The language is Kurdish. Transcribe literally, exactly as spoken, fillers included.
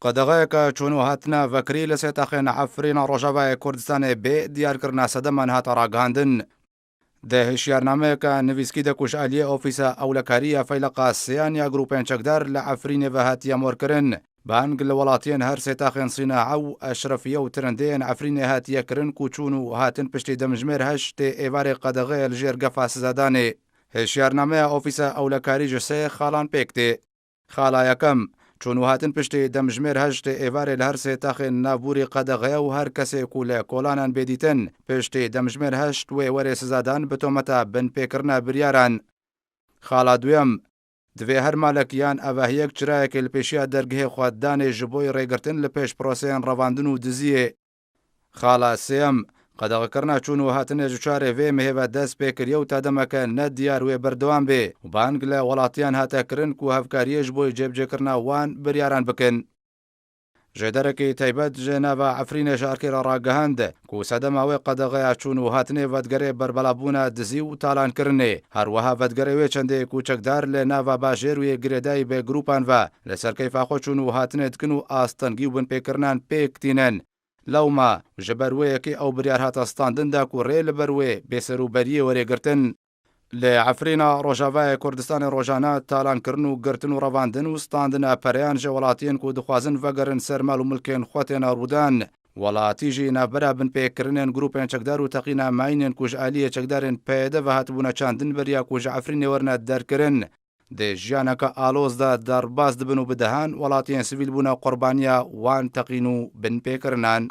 Qedexeyeke çûn û hatina vekirî li sêtaxên Efrîna Rojavayê Kurdistanê bê diyarkirina sedeman hate ragihandin. Di hişyarnameyeke nivîskî de ku ji aliyê Ofîsa Ewlekarî ya Feyleqa Sêyan ya grûpên çekdar li Efrînê ve hatiye morkirin, bang li welatiyên her sêtaxên Sînae û Eşrefiye û Tirindeyên Efrînê hatiye kirin ku çûn û hatin piştî demjimêr heştê êvarê qedexeyê li jêr gefa sizedanê. Hişyarnameya Ofîsa Ewlekarî ji sê xalan pêk tê. Xala yekem, çûn û hatin piştî demjimêr heştê êvarê li her sê taxên navbûrî qedexe ye û her kesê ku li kolanan bê dîtin, piştî demjimêr heşt wê werê sizadan bi tometa binpêkirina biryaran. Xala duyem, divê her malek yan avahiyek çirayekê li pêşiya dergehê xwe danê ji bo rêgirtin li pêş proseyên revandin û diziyê. Xala sêyem, qedexekirina çûn û hatinê ji çarê vê mehê ve dest pê kiriye û ta demeke ne diyar wê berdewam bê û bang li welatiyan hate kirin ku hevkariyê ji bo cêbicêkirina wan biryaran bikin. Jêderekî taybet ji nava Efrînê ji erkê re ragihand ku sedema wê qedexeya çûn û hatinê vedigerê berbelavbûna dizî û talankirinê. Her wiha vedigerê wê çendê ku çekdar li nava bajêr û yê girêdayî bi grûpan ve li ser keyfa xwe çûn û hatinê dikin û astengî û binpêkirinan pêk tînin. Lewma ji ber wê yekê ew biryar hate standin da ku rê li ber wê bêserûberiyê were girtin. Li Efrîna Rojavayê Kurdistanê rojane talankirin û girtin û revandin û standina pereyan ji welatiyên ku dixwazin vegerin ser mal û milkên xwe têne rûdan. Welatî jî navbera binpêkirinên grûpên çekdar û teqîna mayînên ku ji aliyê çekdarên P Y D ve hatibûne çandin beriya ku ji Efrînê werine derkirin. Di jiyaneke aloz de derbas dibin û bi dehan welatiyên sivîl bûne qurbaniya wan teqîn û binpêkirinan.